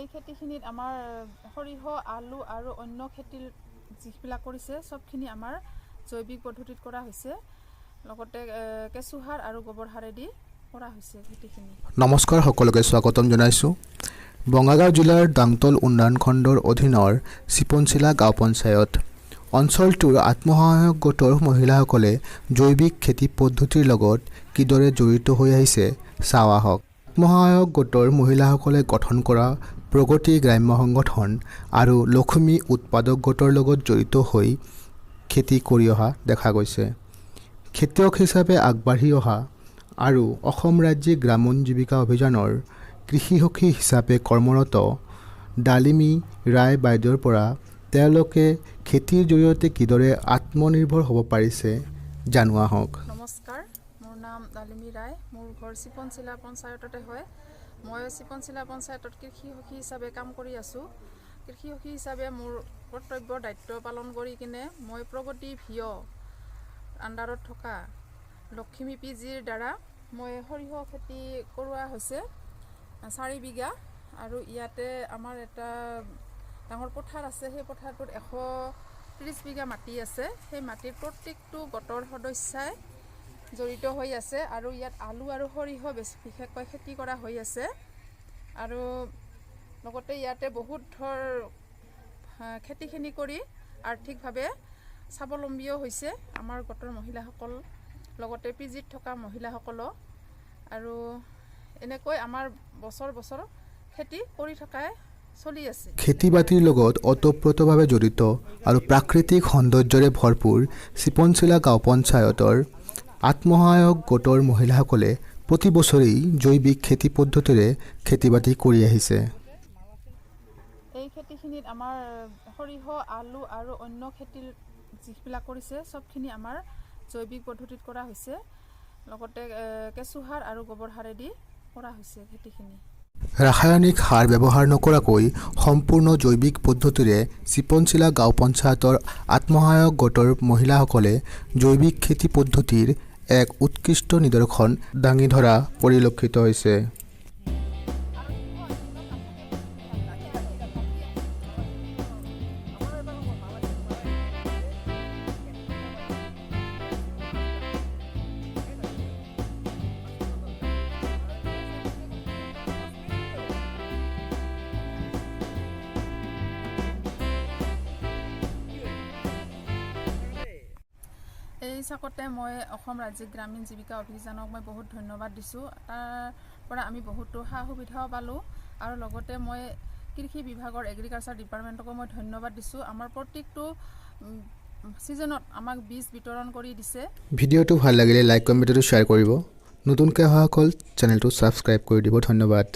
এই খেতিখিনিত আমাৰ সৰিয়হ, আলু আৰু অন্য খেতিৰ যিবিলাক কৰিছে, চবখিনি আমাৰ জৈৱিক পদ্ধতিত কৰা হৈছে। লগতে কেঁচুসাৰ আৰু গোবৰ সাৰেদি কৰা হৈছে খেতিখিনি। নমস্কাৰ, সকলোকে স্বাগতম জনাইছোঁ। বঙাইগাঁও জিলাৰ ডাংতল উন্নয়ন খণ্ডৰ অধীনৰ চিপনচিলা গাঁও পঞ্চায়ত অঞ্চলটোৰ আত্মসহায়ক গোটৰ মহিলাসকলে জৈৱিক খেতি পদ্ধতিৰ লগত কিদৰে জড়িত হৈ আহিছে, চাওঁ আহক। আত্মসহায়ক গোটৰ মহিলাসকলে গঠন কৰা প্ৰগতি গ্ৰাম্য সংগঠন আৰু লক্ষ্মী উৎপাদক গোটৰ লগত জড়িত হৈ খেতি কৰি অহা দেখা গৈছে। খেতিয়ক হিচাপে আগবাঢ়ি অহা আৰু অসম ৰাজ্যিক গ্ৰামীণ জীৱিকা অভিযানৰ কৃষি সখী হিচাপে কৰ্মৰত ডালিমী ৰায় বাইদেউৰ পৰা তেওঁলোকে খেতিৰ জৰিয়তে কিদৰে আত্মনিৰ্ভৰ হ'ব পাৰিছে, জানো আহক। নমস্কাৰ, মোৰ নাম ডালিমী ৰায়। মোৰ ঘৰ চিপনচিলা পঞ্চায়ততে হয়। মই চিপনচিলা পঞ্চায়তত কৃষি সখী হিচাপে কাম কৰি আছোঁ। কৃষি সখী হিচাপে মোৰ কৰ্তব্য দায়িত্ব পালন কৰি কিনে মই প্ৰগতি ভিঅ' আণ্ডাৰত থকা লখিমী পি জিৰ দ্বাৰা মই সৰিয়হ খেতি কৰোৱা হৈছে 4 বিঘা। আৰু ইয়াতে আমাৰ এটা ডাঙৰ পথাৰ আছে। সেই পথাৰটোত 130 বিঘা মাটি আছে। সেই মাটিৰ প্ৰত্যেকটো গোটৰ সদস্যাই জড়িত হৈ আছে আৰু ইয়াত আলু আৰু সৰিয়হ বেছি বিশেষকৈ খেতি কৰা হৈ আছে। আৰু লগতে ইয়াতে বহুত ধৰ খেতিখিনি কৰি আৰ্থিকভাৱে স্বাৱলম্বীও হৈছে আমাৰ গোটৰ মহিলাসকল, লগতে পি জিত থকা মহিলাসকলো। আৰু এনেকৈ আমাৰ বছৰ বছৰ খেতি কৰি থকাই চলি আছে। খেতি বাতিৰ লগত ওতঃপ্ৰোতভাৱে জড়িত আৰু প্ৰাকৃতিক সৌন্দৰ্যৰে ভৰপূৰ চিপনচিলা গাঁও পঞ্চায়তৰ আত্মসহায়ক গোটৰ মহিলাসকলে প্ৰতি বছৰেই জৈৱিক খেতি পদ্ধতিৰে খেতি বাতি কৰি আহিছে। এই খেতিখিনিত আমাৰ সৰিয়হ, আলু আৰু অন্য খেতিৰ যিবিলাক কৰিছে, চবখিনি আমাৰ জৈৱিক পদ্ধতিত কৰা হৈছে। লগতে কেঁচুসাৰ আৰু গোবৰ সাৰেদি কৰা হৈছে খেতিখিনি। ৰাসায়নিক সাৰ ব্যৱহাৰ নকৰাকৈ সম্পূৰ্ণ জৈৱিক পদ্ধতিৰে চিপনচিলা গাঁও পঞ্চায়তৰ আত্মসহায়ক গোটৰ মহিলাসকলে জৈৱিক খেতি পদ্ধতিৰ এক উৎকৃষ্ট নিদৰ্শন দাঙি ধৰা পৰিলক্ষিত হৈছে। এই চাকতে মই অসম ৰাজ্যিক গ্ৰামীণ জীৱিকা অভিযানক মই বহুত ধন্যবাদ দিছোঁ। তাৰ পৰা আমি বহুতো সা সুবিধাও পালোঁ। আৰু লগতে মই কৃষি বিভাগৰ এগ্ৰিকালচাৰ ডিপাৰ্টমেণ্টকো মই ধন্যবাদ দিছোঁ। আমাৰ প্ৰত্যেকটো ছিজনত আমাক বীজ বিতৰণ কৰি দিছে। ভিডিঅ'টো ভাল লাগিলে লাইক, কমেণ্টটো শ্বেয়াৰ কৰিব। নতুনকৈ অহাসকল চেনেলটো ছাবস্ক্ৰাইব কৰি দিব। ধন্যবাদ।